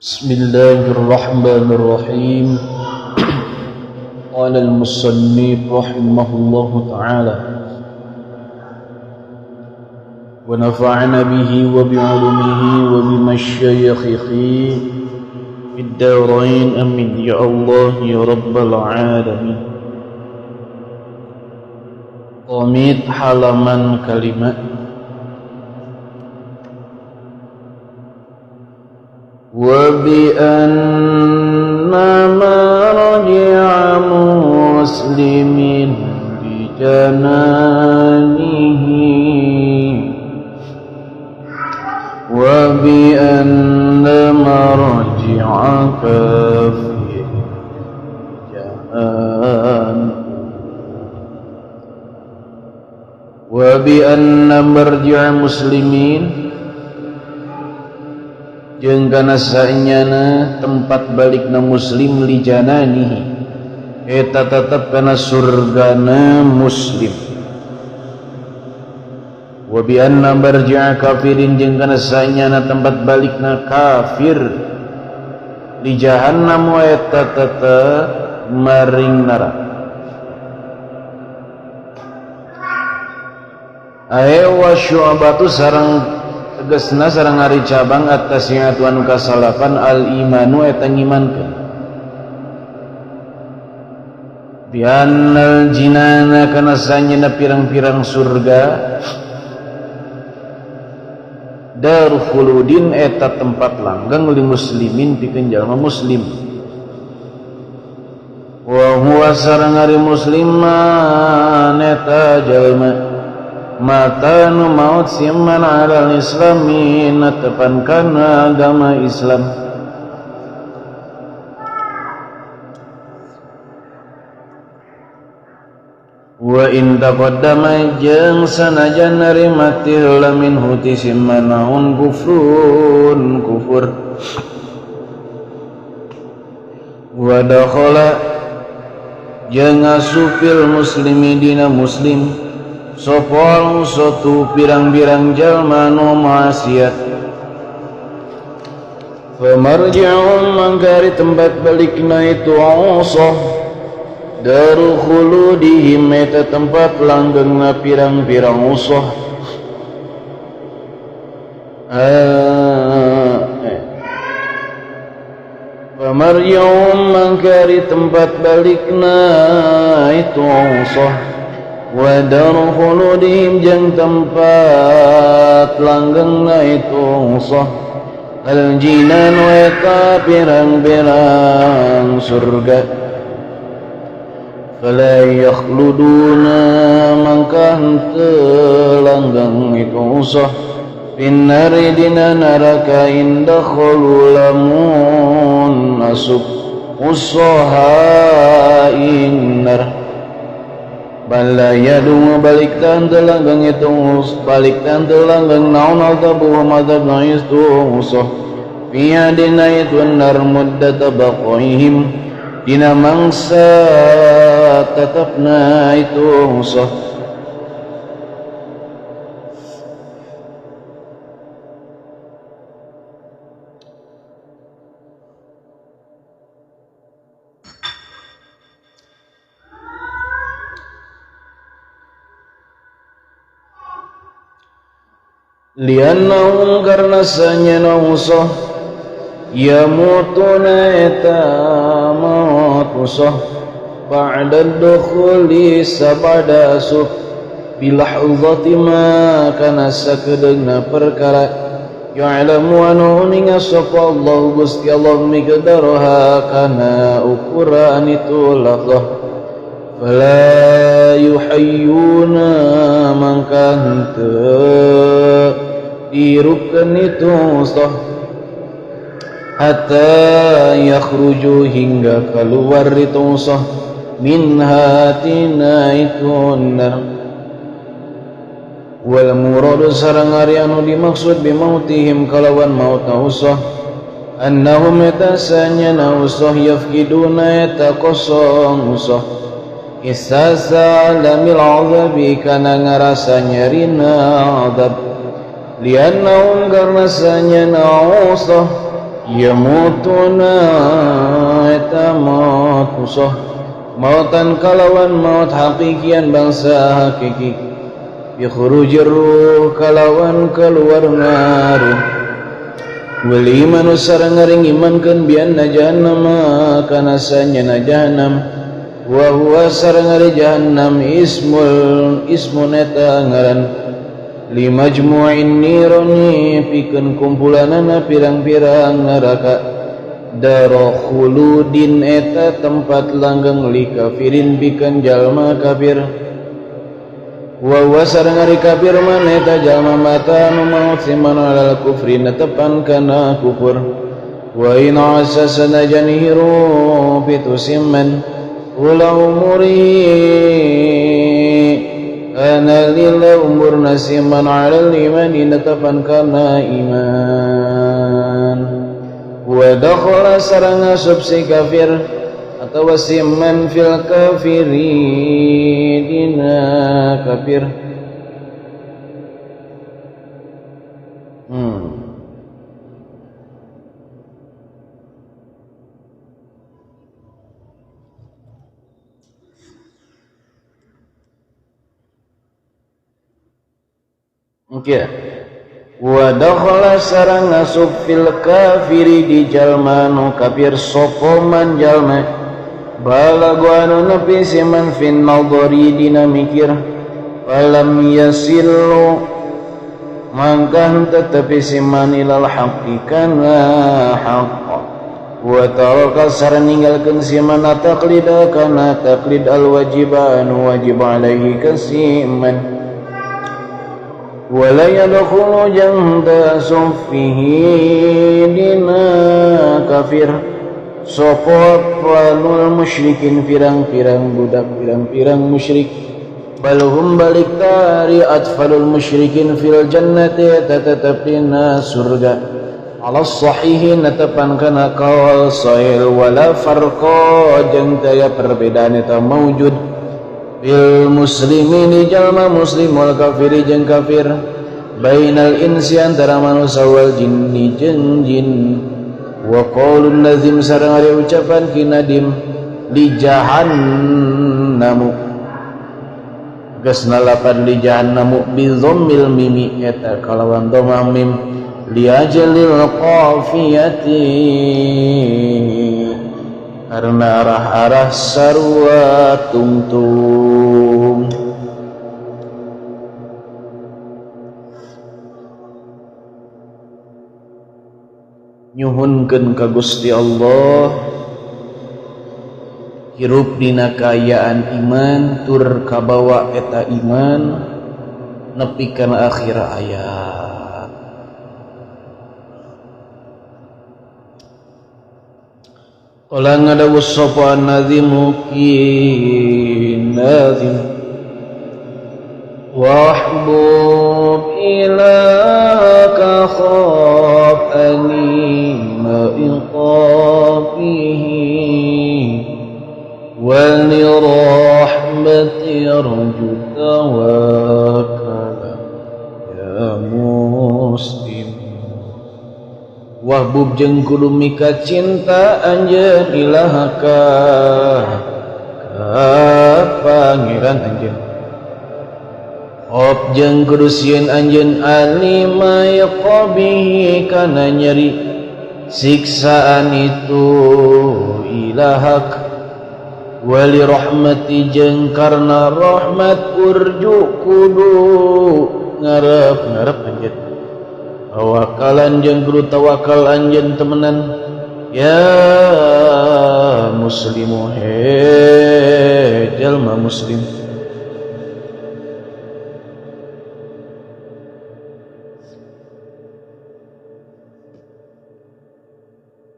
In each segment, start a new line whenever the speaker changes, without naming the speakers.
Bismillahirrahmanirrahim. Qala al-musannif rahimahullahu ta'ala wa nafa'ana bihi wa bi'ulumihi wa bimasyayikhihi fid darain, amin ya Allah ya rabbal alamin. Qamid halaman kalimat. Wa bi anna marji'a muslimin bi jananihi wa bi anna marji'a kafirin jahan wa bi anna marji'a muslimin jeung kana saenyana tempat balikna muslim li jananihi eta tetep kana surgana muslim. Wa bi anna marji'a kafirin jeung kana saenyana tempat balikna kafir li jahannam eta tetep maring neraka. Ae wa syu'batu sareng tegasna sareng ari cabang at-tasi'atu anu kasalapan al-imanu eta ngimankeun biannal jinana kana sanyana pirang-pirang surga daru khuludin eta tempat langgeng li muslimin pikeun jalma muslim wa huwa sareng ari musliman eta jalma mata nu maut siman alal islami netepan kana agama Islam. Wa in taqaddama jeung sanajan narima heula minhu ti siman naon kufrun kufur wa dakhala jeung ngasupil muslimi dina muslim sopol sotu pirang-pirang jalma nu maksiat. Famarji'um mangkari tempat balikna itu usah daru khuludihim eta tempat langgengna pirang-pirang usah. Famarji'um mangkari tempat balikna itu usah wa daru khuludihim jeung tempat langgengna itu usah al jinan wa eta pirang-pirang surga. Fala yakhluduna mangka henteu langgeng itu usah finnari dina neraka inda lamun asup usaha innar. Balaya dungu balik tan telanggang itu balik tan telanggang naon altabu madab itu usah fiha dina itu nar muddata baqaihim dina mangsa tetapna itu usah. Liannahum karena sanyana usah yamutuna eta maut usah ba'da dukhuli sabada asup bilahzati ma kana sakedeungna perkara ya'lamu anu uninga sapa Allah Gusti Allah miqdaraha kana ukuran itu lafzah fala yuhayyuna mangka henteu dirupkeun itu usah hatta yakhruju hingga keluar itu usah min hatina itu nar. Wal muradu sareng ari anu dimaksud bimautihim kalawan maut usah annahum yatasanyana usah yafkiduna eta kosong usah isasa alamil azabi kana ngarasa nyerina azab liannahum karena sanyana usah Yamutuna eta maut usah mautan kalawan maut hakikian bangsa hakiki bi khurujir ruh kalawan keluar ngaruh wal imanu sareng ngaring imankeun bi anna jahannama kana sanyana jahannam wa huwa sareng ari jahannam ismul ismun eta ngaran limajmu'in nironi pikeun kumpulanana pirang-pirang neraka daro khuludin eta tempat langgeng li kafirin pikeun jalma kafir wa huwa sareng ari kafir man eta jalma mata anu maut siman alal kufri netepan kana kufur wa in asa sanajan hirup itu siman ula umuri ana lila umur nasiman alal imani netapan kana iman wa dakhala sareng asup si kafir atawa siman fil kafirin dina kafir. Oke. Wa dakhala sareng asup fil kafiri di jalma nu kafir sapa man jalma balagu anu nepi siman fin nadhari dina mikir falam yasilu mangka tetepi siman ilal haqqi kana haqq wa taraka sareng ninggalkeun siman taqlida kana taqlid al wajiba anu wajib alaihi kasiman wala yadkhulu jannata fihi dina kafir sapa walul musyrikin pirang-pirang budak pirang-pirang musyrik balhum balik tari atfalul musyrikin fil jannati tetep dina surga ala sahihi netepan kana qaul sahih wala farqa jeung daya perbedaan eta maujud bil muslimin jalma muslim wal kafiri jeung kafir bainal insi antara manusia wal jinni jeung jin wa qaulun nazim sareng ari ucapan ki nadim li jahannamu geus nalapan li jahannamu bi dhammil mimi eta kalawan dhamma mim li ajalil qafiyati karena arah-arah sarua tungtung. Nyuhunkeun ka Gusti Allah hirup dina kaayaan iman tur kabawa eta iman nepi kana akhir ayat. Qala ngadawu sapa an-nazimu ki nazim wahbub ilaka khaf anima iqafihi wa li rahmati arju tawakkala ya muslim. Wahbub jeung kudu mika cinta anjeun ilahaka ka pangeran anjeun. Khop jeung kudu sieun anjeun alima yaqabihi kana nyeri siksaan itu ilahak wali rahmati jeung karna rahmat urju kudu ngarep-ngarep anjeun. Tawakalan jeung kudu tawakal anjeun temenan ya muslimu he jalma muslim.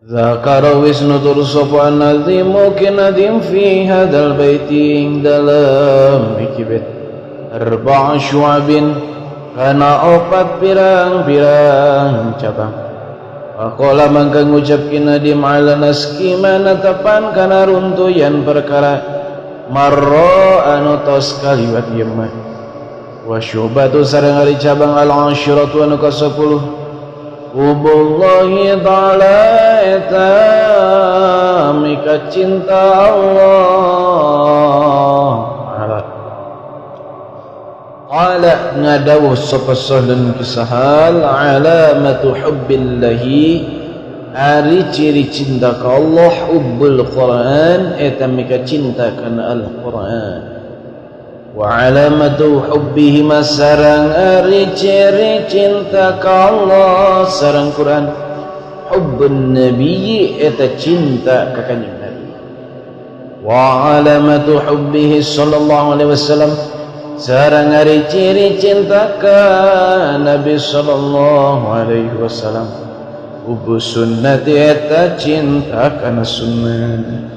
Zakara wisnu tur sapa an-nazimu kinadim fi hadzal baiti ing dalam iki bait arba'a syu'abin kana opat pirang-pirang cabang. Faqala mangka ngucap kinadim ala naski mana tepan kana runtuyan perkara marra anu tos kaliwat ieu mah. Wa syu'batu sareng ari cabang al-ashiratu anu ka-10 Hubbullahi ta'ala eta mika cinta Allah. Qala ngadawuh sapa sahlun kisahal alamatu hubbillahi ari ciri cinta ka Allah hubbul Quran eta mika cinta kana Al-Quran. Wa alamatu hubbihi masarang ari ciri cinta ka Allah sareng Quran hubbun nabiyyi eta cinta ka kanjeng Nabi. Wa alamatu hubbihi sallallahu alaihi wasallam sareng ari ciri cinta ka Nabi sallallahu alaihi wasallam hubbu sunnati eta cinta kana sunnah.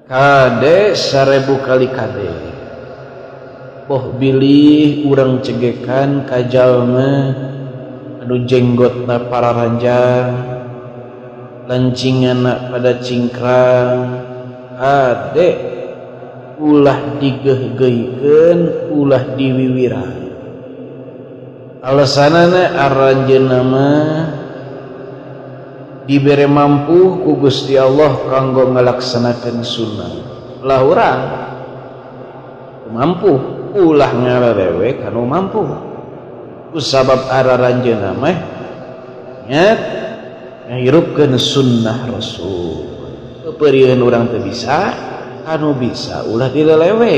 Kade 1000 kali kade boh bilih urang cegekan ka jalma anu jenggotna pararanjang lancinganna pada cingkrang kade ulah digeuhgeuhkeun ulah diwiwiran alasanana aranjeunna mah dibere mampu ku Gusti Allah kanggo ngalaksanakeun sunnah. Lah urang mampu ulah ngalerewe kanu mampu ku sabab araranjeunna mah nya ngahirupkeun sunnah Rasul. Peperieun urang teu bisa anu bisa ulah dilelewe.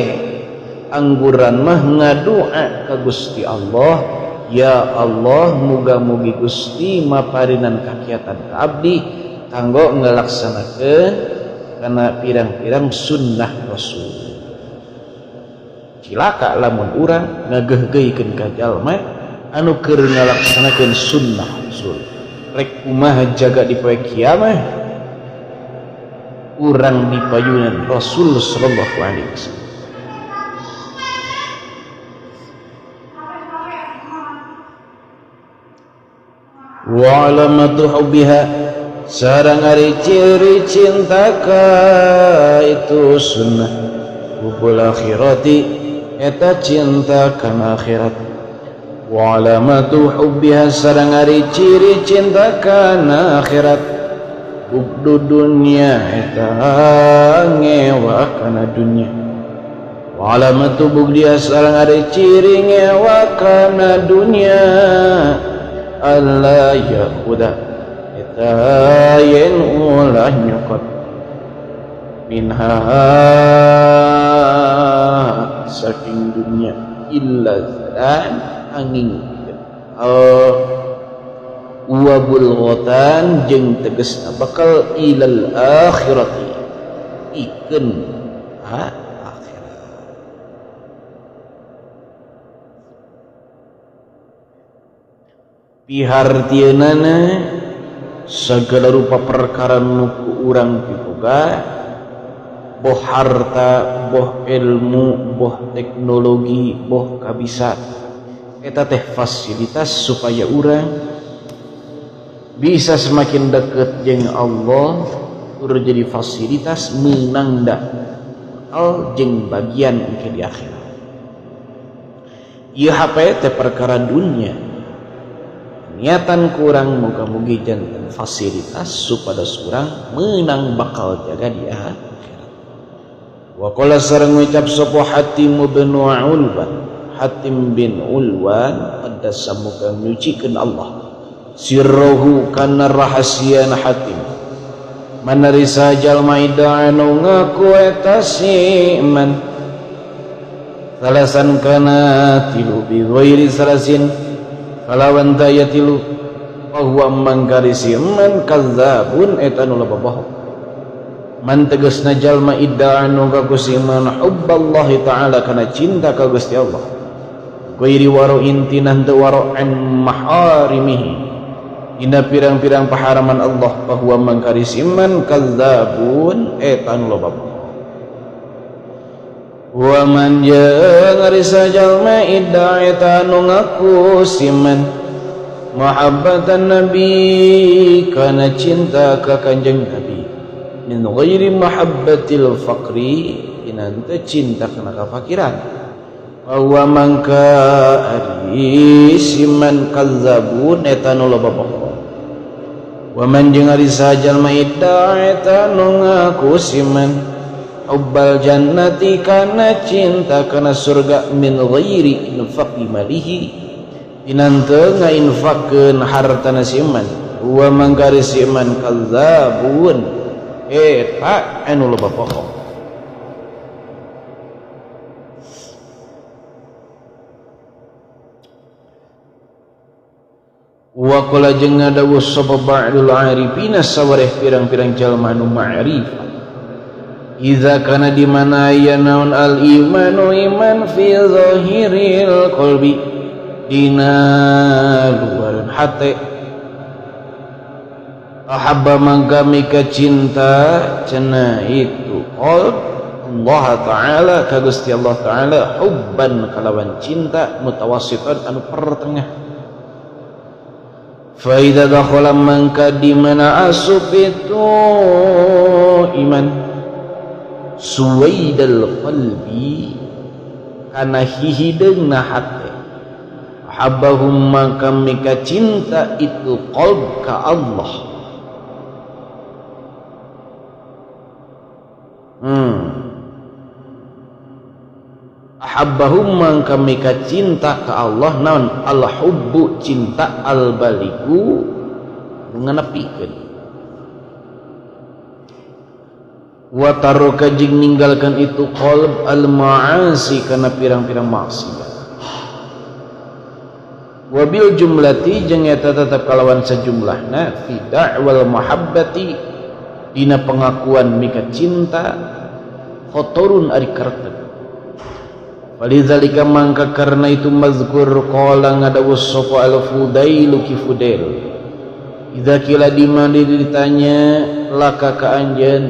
Angguran mah ngadua ka Gusti Allah, ya Allah muga-mugi Gusti maparinan kakiatan ka abdi kanggo ngalaksanakeun kana pirang-pirang sunnah Rasul. Cilaka lamun urang ngageuhgeuhkeun ka jalma anu keur ngalaksanakeun sunnah Rasul. Rek kumaha jaga di poe kiamah urang dipayunan Rasul sallallahu alaihi wasallam. Wa alamatu hubbiha sareng ari ciri cinta ka itu sunnah hubbul akhirati eta cinta kana akhirat. Wa alamatu hubbiha sareng ari ciri cinta kana akhirat hubdu dunya eta ngewa kana dunya. Wa alamatu bugdiha sareng ari ciri ngewa kana dunya alla yahuda eta yen ulah nyokot minha saking dunia illa zadan angin wa bulghatan jeung tegasna bakal ilal akhirati ikeun ha akhirat. Pihartieunana segala rupa perkara nu ku urang piboga boh harta boh ilmu boh teknologi boh kabisa eta teh fasilitas supaya urang bisa semakin deket jeung Allah tur jadi fasilitas meunang da bakal jeung bagian engke di akhirat. Ieu HP teh perkara dunia niatan kurang muga-mugi janten fasilitas supados urang menang bakal jaga di akhirat. Wa qala sareng ngucap sapa Hatim bin Ulwan, Hatim bin Ulwan qaddasa muga nyucikeun Allah sirruhu kana rahasiana Hatim. Manarisa jalma anu ngaku eta si man salasan kana tilu bi ghairi salasin kalawan daya tilu bahwa mangkarisi man kadzabun eta nu bohong. Man tegasna jalma idda anu ka Gusti man hubballahi ta'ala kana cinta ka Gusti Allah ghairi waro'in tinah teu waro'an maharimihi dina pirang-pirang paharaman Allah bahwa mangkarisi man kadzabun eta nu bohong. Wa man jeung ari sajalma idda eta anu ngaku siman mahabbatan nabi kana cinta ka kanjeng Nabi min ghairi mahabbatil faqri tina teu cinta kana kafakiran wa mangka ari ari siman kadzabun eta nu loba bohong. Wa man jeung ari saha jalma idda eta nu ngaku siman hubbal jannati kana cinta kana surga min ghairi infaqi malihi dina teu ngainfakkeun hartana siman wa mangkari siman kadzabun eta anu loba bohong. Wa qala jeung ngadawuh sapa ba'dul arifina sawareh pirang-pirang jalma anu ma'rifat idza kana di mana aya naon al imanu iman fi zahiril qalbi dina luaran hate ahabba mangka mika cinta cenah itu qalb Allah ta'ala ka Gusti Allah ta'ala hubban kalawan cinta mutawassitan anu pertengah. Fa idza dakhala mangka di mana asup itu iman suwaidal qalbi kana hihideungna hate habbahum mangka mika cinta itu qalb ka Allah. Ahabbahum mangka mika cinta ka Allah naon al-hubbu cinta al-baliku nganepikeun wa taruka jeung ninggalkan itu qalb al-ma'asi kana pirang-pirang maksiat wa bil jumlati jeung eta tetep kalawan sajumlahna fi da'wal mahabbati dina pengakuan mika cinta khotorun ari kertek. Walidzalika mangka karena itu mazkur qala ngadawuh sapa al-Fudailu ki Fudail idza kila dimandi ditanya laka ka anjeun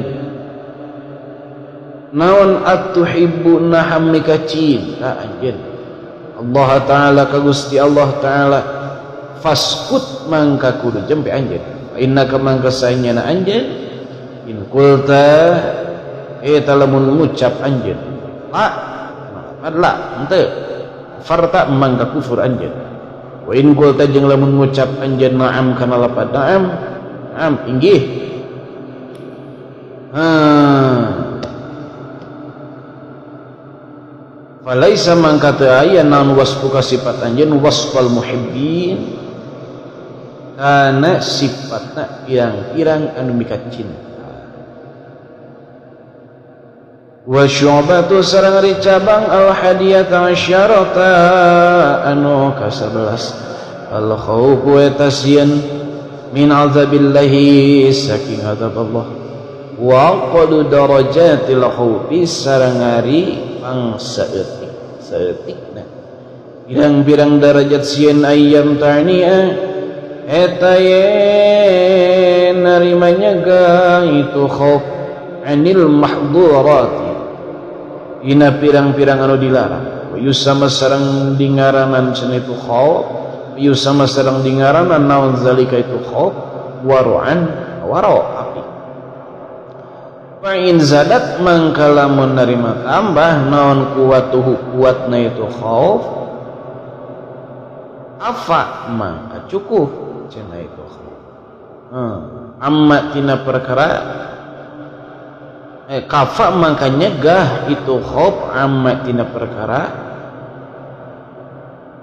naon atuhibbu nahamika cinta anjeun Allah ta'ala ka Gusti Allah ta'ala faskut mangka kudu jempe anjeun innaka mangka saenyana anjeun in qulta eta lamun ngucap anjeun la la henteu farta mangka kufur anjeun wa in qulta jeung lamun ngucap anjeun na'am kana lapad na'am na'am inggih falaisa mangka teu aya naon wasfuka sifat anjeun wasfal muhibbin kana sifatna pirang-pirang anu mika cinta. Wa syu'batu sareng ari cabang al hadiyata asyarata anu ka-11 al khaufu eta sieun min azabillahi saking azab Allah wa qadu darajatil khaufi sareng ari pang saeutik saeutikna pirang-pirang darajat sieun ayyam ta'nia eta yen narima nyegah itu khauf anil mahdhurati ina pirang-pirang anu dilarang yusama sareng dingaranan cenah itu khauf yusama sareng dingaranan naon zalika itu khauf waru'an waro api fa in zadat mangka lamun narima tambah naon kuwatuhu kuatna itu khauf afa mangka cukup cenah itu khauf amma tina perkara kafa mangka nyegah itu khauf amma tina perkara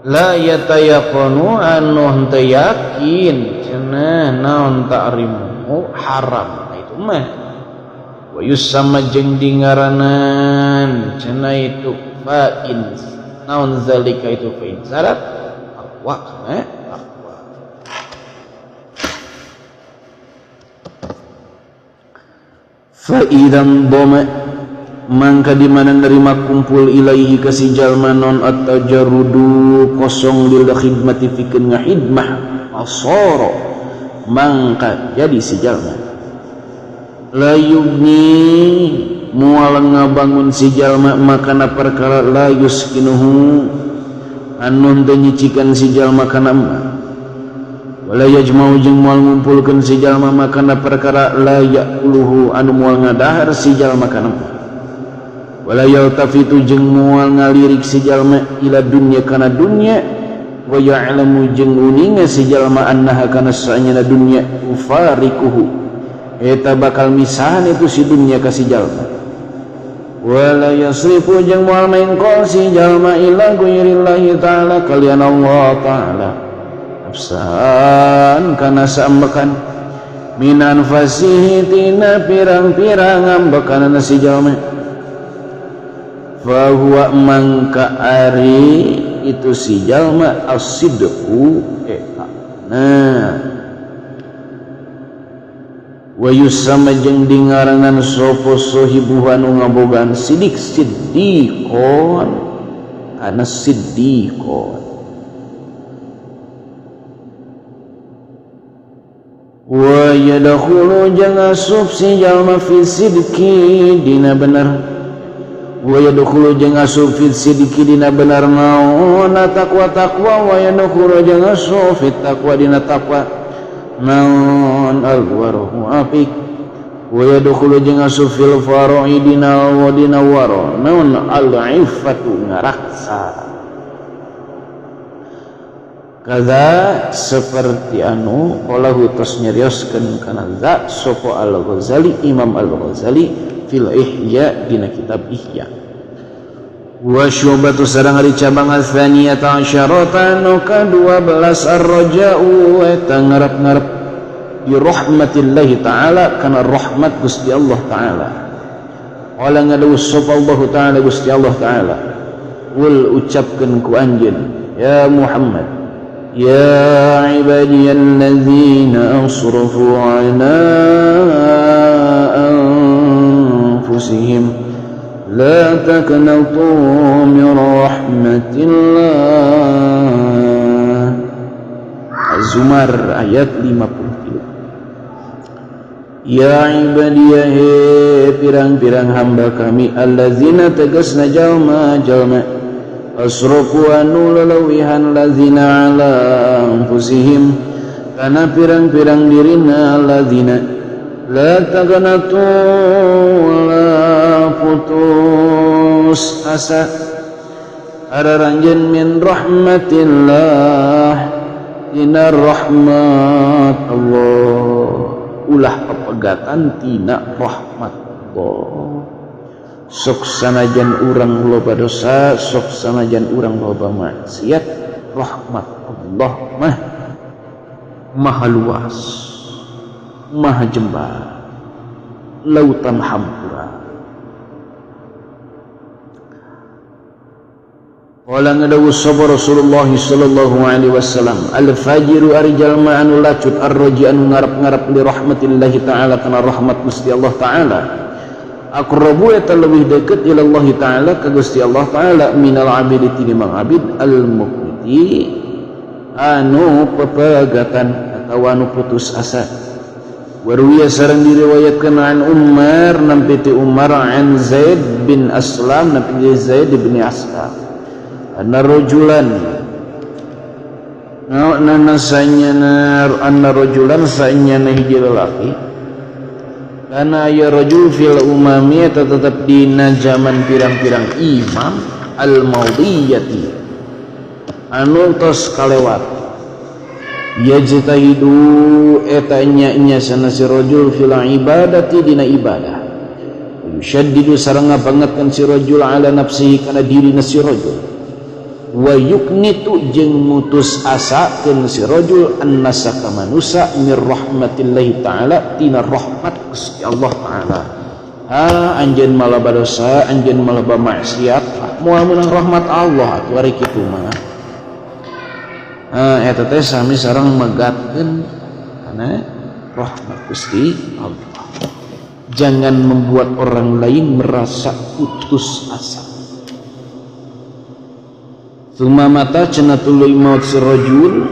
la yatayaqanu anu henteu yakin cenah naon ta'rimu haram nah, itu mah wa yusama jeung dingaranan cenah itu fa in naon zalika itu fa in sarat taqwa kana taqwa. Fa idzan dhamma mangka di mana nerima kumpul ilaihi ka si jalma non at-tajarrudu kosong lil khidmati fikeun ngahidmah asara mangka jadi si jalma la yubni moal ngabangun si jalma makana perkara la yuskinuhu anu teu nyicikan si jalma kana emma wala yajma'u jeung moal ngumpulkeun si jalma makana perkara la ya'kuluhu anu moal ngadahar si jalma kana emma wala yaltafitu jeung moal ngalirik si jalma ila dunya kana dunya Wa ya'lamu jeung uninga si jalma annaha kana saanyana dunya ufarikuhu eta bakal misahan itu si dunya ka si jalma. Wala yasrifu jeung moal mengkol si jalma ila ghairillahi ta'ala kalian Allah ta'ala nafsan kana saambekan min anfasihi tina pirang-pirang ambekanana si jalma. Fa huwa mangka ari itu si jalma as-sidqu eta. Nah wa yusama jeung dingarangan sapa sahibuhu anu ngabogaan sidik siddiqon kana siddiqon. Wa yadkhulu jeung asup si jalma fi sidqi dina bener. Wa yadkhulu jeung asup fi sidqi dina bener naon taqwa taqwa. Wa yadkhulu jeung asup fi taqwa dina taqwa naon alwaru apik. Wa yadkhulu jeung asup fil fara'i dina wa dina wara naon al-iffatu ngaraksa. Kaza seperti anu qalahu tos nyarioskeun kana za sapa Al-Ghazali Imam Al-Ghazali fil Ihya dina kitab Ihya. Wa syubatu sareng ari cabang atsaniyata asyarata nu ka-12 ar-raja'u eta ngarep-ngarep bi rahmatillahi ta'ala kana rahmat Gusti Allah ta'ala. Qala ngadawuh sapa Allah ta'ala Gusti Allah ta'ala wal ucapkeun ku anjeun ya Muhammad ya ibadiyallazina asrafu ala anfusihim la taqnatu min rahmatillah. Az-Zumar ayat 53. Ya ibadiyah pirang-pirang hamba kami allazina tegasna jalma-jalma asrafu anu lalawihan lazina ala anfusihim kana pirang-pirang dirina lazina la taqnatu la putus asa araranjeun min rahmatillah tina rahmat Allah ulah pepegatan tina rahmat Allah. Sok sanajan urang loba dosa, sok sanajan urang loba maksiat, rahmat Allah mah maha luas, maha jembar, lautan hampura. Qala ngadawu sapa Rasulullah sallallahu alaihi wasallam al-fajiru ari jalma anu lacut ar-raji anu ngarep-ngarep li rahmatillahi ta'ala kana rahmat Gusti Allah ta'ala aqrabu eta leuwih deukeut ila Allah ta'ala ka Gusti Allah ta'ala minal abidi tinimbang abid al-muqniti anu pepegatan atawa anu putus asa. Waruwiya sareng diriwayatkeun an Umar nampi ti Umar an Zaid bin Aslam nampi ti Zaid bin Aslam anna rajulan na sanyana anna rajulan sanyana hiji lalaki kana ya rajul fil umami tetap dina zaman pirang-pirang imam al-maudiyati anu tos kalewat yajtahidu eta nya-nya sana si rajul fil ibadati dina ibadah yushaddidu sareng ngabangetkeun si rajul ala nafsihi kana dirina si rajul wa yuknitu jeung mutus asakeun si rajul annasa ka manusa mir rahmatillahi ta'ala tina rahmat Gusti Allah ta'ala. Ah anjeun malaba dosa, anjeun malaba maksiat, moal meunang rahmat Allah atuh ari kitu mah. Ah eta teh sami sareng megatkeun kana rahmat Gusti Allah. Jangan membuat orang lain merasa putus asa. Tsumma mata cenah tuluy maut si rajul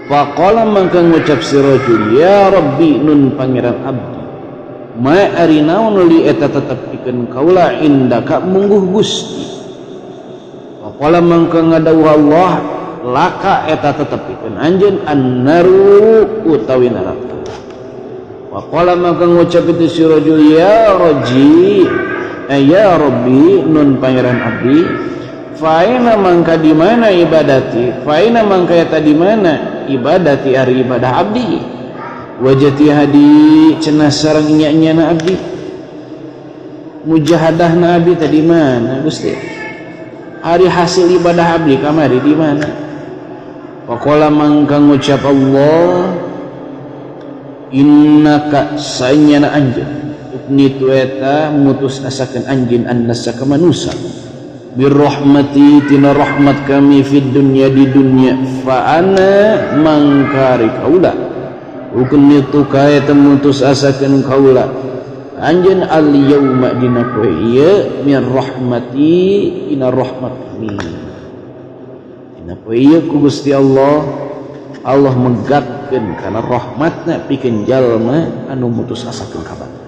faqala mangka ngucap si rajul ya rabbi nun pangeran abdi ma ari naon li eta tetep pikeun kaula indaka mungguh Gusti. Faqala mangka ngadawuh Allah laka eta tetep pikeun anjeun annaru utawi neraka. Faqala mangka ngucap itu si rajul ya raji ya rabbi nun pangeran abdi Faina mangka di mana ibadati, faina mangka eta di mana ibadati ari ibadah abdi, wajati hadi cenah sareng nya-nyana abdi, mujahadahna abdi tadi mana Gusti, ari hasil ibadah abdi kamari di mana. Faqala mangka ngucap Allah, innaka sanyana anjeun uknitu eta mutus asakeun anjeun annasa ka manusa birrahmati tina rahmat kami fid dunya di dunya, fa ana mangkari kaula uknitu ka eta mutus asakeun kaula anjeun al yauma dina poe ieu min rahmati ina rahmat kami. Dina poe ieu ku Gusti Allah, Allah megatkeun kana rahmatna pikeun jalma anu mutus asakeun ka batur.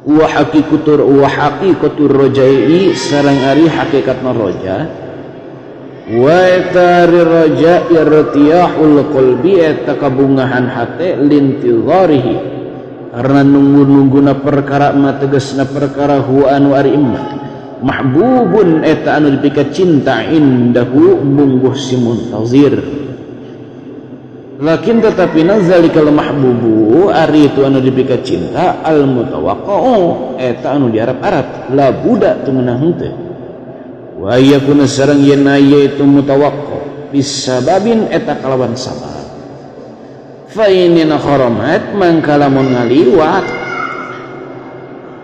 Wa haqiqatur wa haqiqatur rajai sareng ari hakikatna roja, wa eta ari roja irtiyahul qalbi eta kabungahan hate lintizarihi karena nunggu-nungguna perkara ma tegasna perkara huwa anu ari imma mahbubun eta anu dipika cinta indahu mungguh si muntazir. Lakin tetapi nazalikal mahbubu ari itu anu dipika cinta al mutawaqqa'u eta anu diarap-arap la buda teu meunang henteu, wa yakuna sareng yen aya itu mutawaqqa bisababin eta kalawan sabab. Fa inna kharamat mangka lamun ngaliwat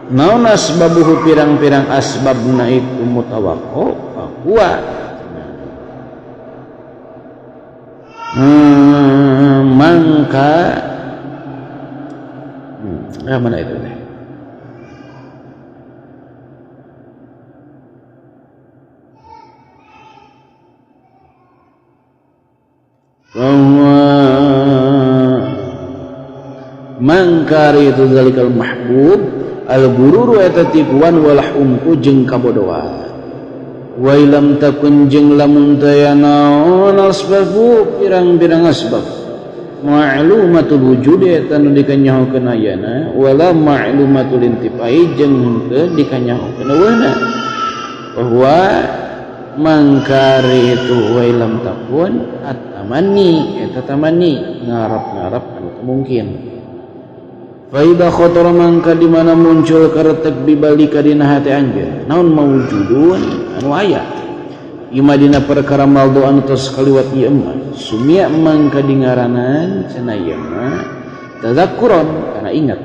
naon asbabuhu pirang-pirang asbabna itu mutawaqqo fahuwa mangka mana itu nih bahwa mangkari itu zalikal mahbub al-gururu eta tipuan walah umku jeung kabodohan. Wa ilam takun jeung lamun taya naon asbabu pirang-pirang asbab ma'lumatul wujud eta nu dikanyahokeun ayana wala ma'lumatul intifai jeung henteu dikanyahokeun eueuhna, bahwa mangkari itu wa ilam takun at-tamanni eta tamanni ngarap-ngarap anu teu mungkin. Fa idza khatara mangka di mana muncul karetek bibalika dina hate anjeun naon maujudun anu aya ima dina perkara maldo anu tos kaliwat ieu mah sumia mangka dingaranan cenah ieu mah tadzakuron kana ingat.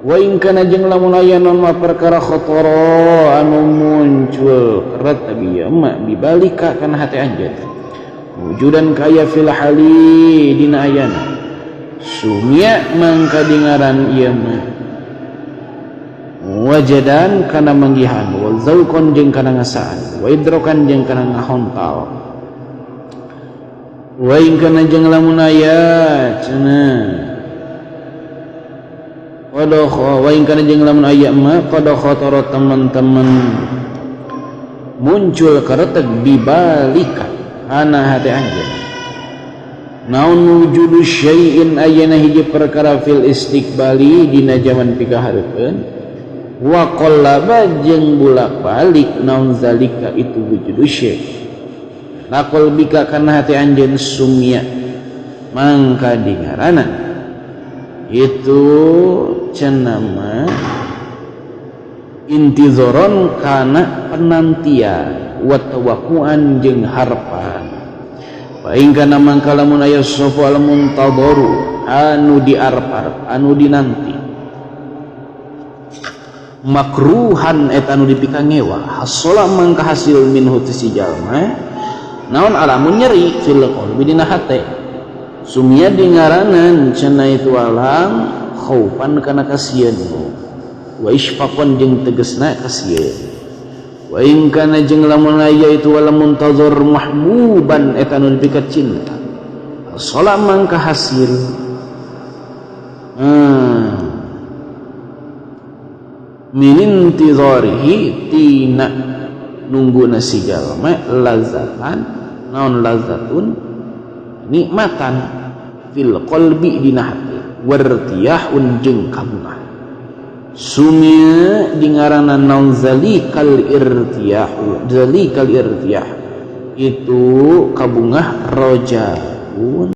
Wa in kana jeung lamun aya naon mah perkara khatara anu muncul karetek ieu mah bibalika kana hate anjeun wujudan kaya fil hali dina ayana sumia mangka dingaran ieu mah wajadan kana manggihan wa zauqon jeung kana ngasaan wa idrokan jeung kana ngahontal. Wa in kana jeung lamun aya cenah qad wa in kana jeung lamun aya mah qad khatara teman-teman muncul karetek bibalika kana hate anjeun naon wujudu syai'in ayana hiji perkara fil istiqbali dina jaman pikahareupeun wa qallaba jeung bolak-balik naon zalika itu wujudu syai' la qalbika kana hati anjeun sumia mangka dingaranan itu cenama intizoron kana penantian wa tawakkuan jeung harapan. Fa in kana mangka lamun aya sapa al muntadharu anu diarep-arep anu dinanti makruhan eta anu dipikangewa hasola mangka hasil minhu ti si jalma naon alamun nyeri fil qalbi dina hate sumia dingaranan cenah itu alam khaufan kana kasieun wa isfaqan jeung tegesna kasieun. Wa in kana jeung lamun aya itu wal muntazir mahbuban eta anu dipika cinta salam mangka hasil min intizarihi tina nungguna si jalma lazatan naon lazatun nikmatan fil qalbi dina hati wartiyahun jeung kabungah. Sumia dingaranan naon zalikal irtiyahu, zalikal irtiyah itu kabungah rojaun.